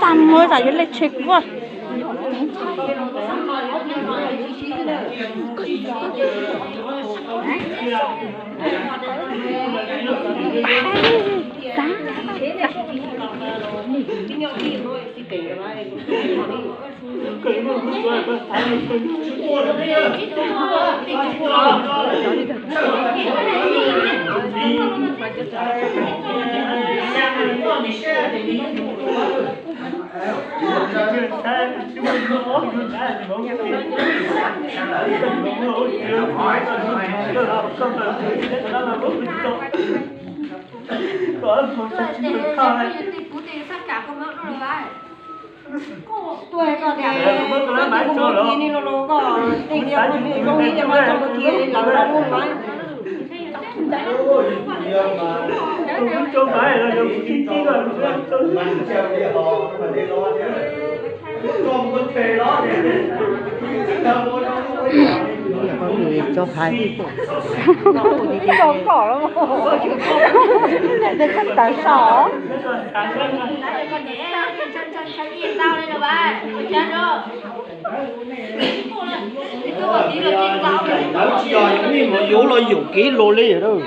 Txaj muag tas yuav lej tsheb kuv. Tuaj koj tias, koj tias koj mus ua kiag li los los koj, tej tias koj mus ua kiag li los los koj mus kiag li lawm los mus mas. Tso phai. Tso kom los. Tawv so. Tsis yog nej yuav los yaum kev los li lawm.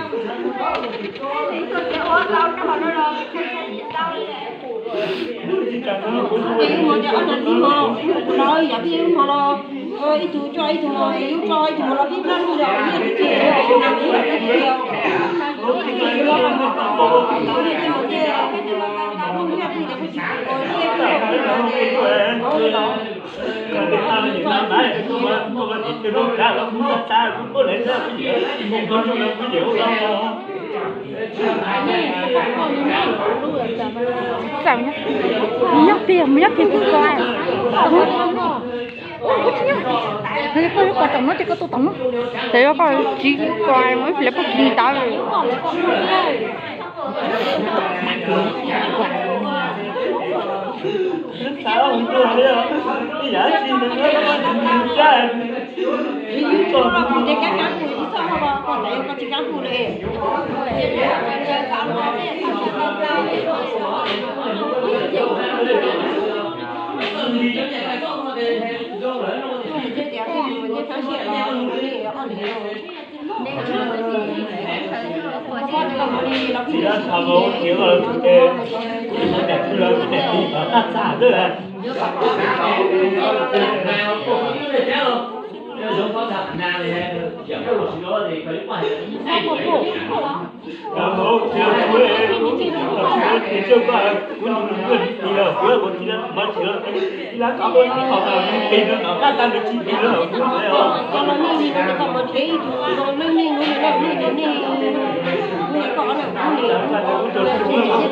Mus nyob tiag, mus nyob tiag kuj tau. Koj lub qos tom no ces koj tu tom no. Ces yog koj tsis kos mus ib pliag puag kis tawv.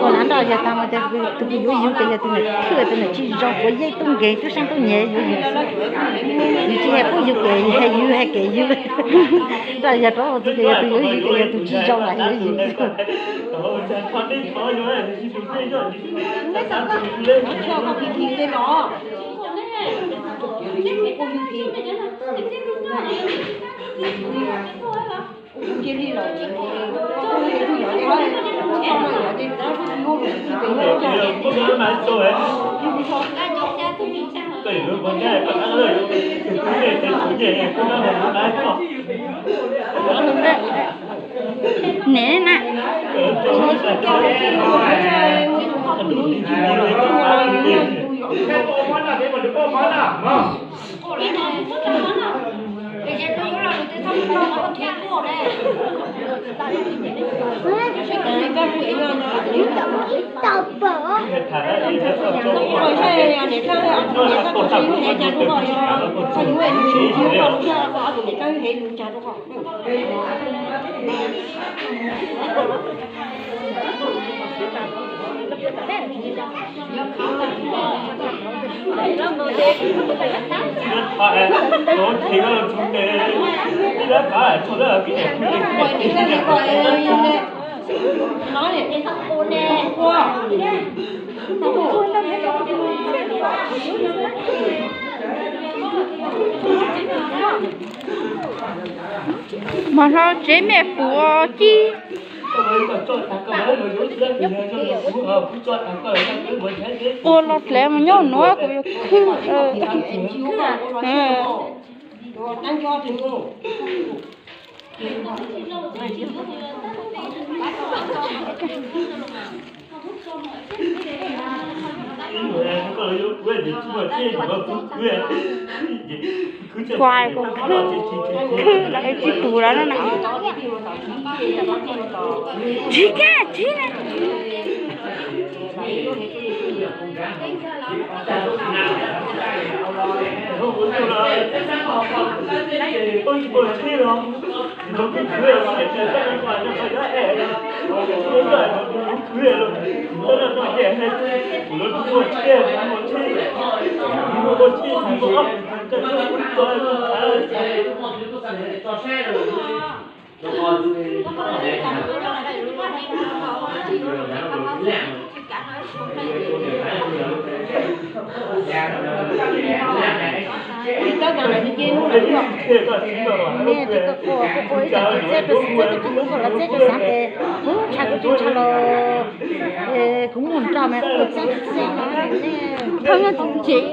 Ua nab nroj yog tag mas tus kws yuav yug ces yog tus niam thwj tus niam tsis zoo, quav yeeb tub nkeeg tub seeb tub nyem yuav yug. Yus tsis hais pub yug kev, yus hais yus hais kev yus. Nroj yog rov tus ces yog tus yuav yug ces yog tus tsis zoo lawm yuav yug. Niam na. Mas no tsev me puv ci. Ua los dlev mus nyob nuav kuv yuav khwb. Kuai kuv khwb lawm tsis pum lawm na. Tsis kab tsis na. Nej tsis tau quaj, quaj ib tsam txiv txiaj rau xwb, txiaj rau txiaj rau xav tes, kuv ntshaw kuv tsis ntshaw los kuv mus nrog mas kuv txiaj txiaj no nej thawj nyob tsis tsev.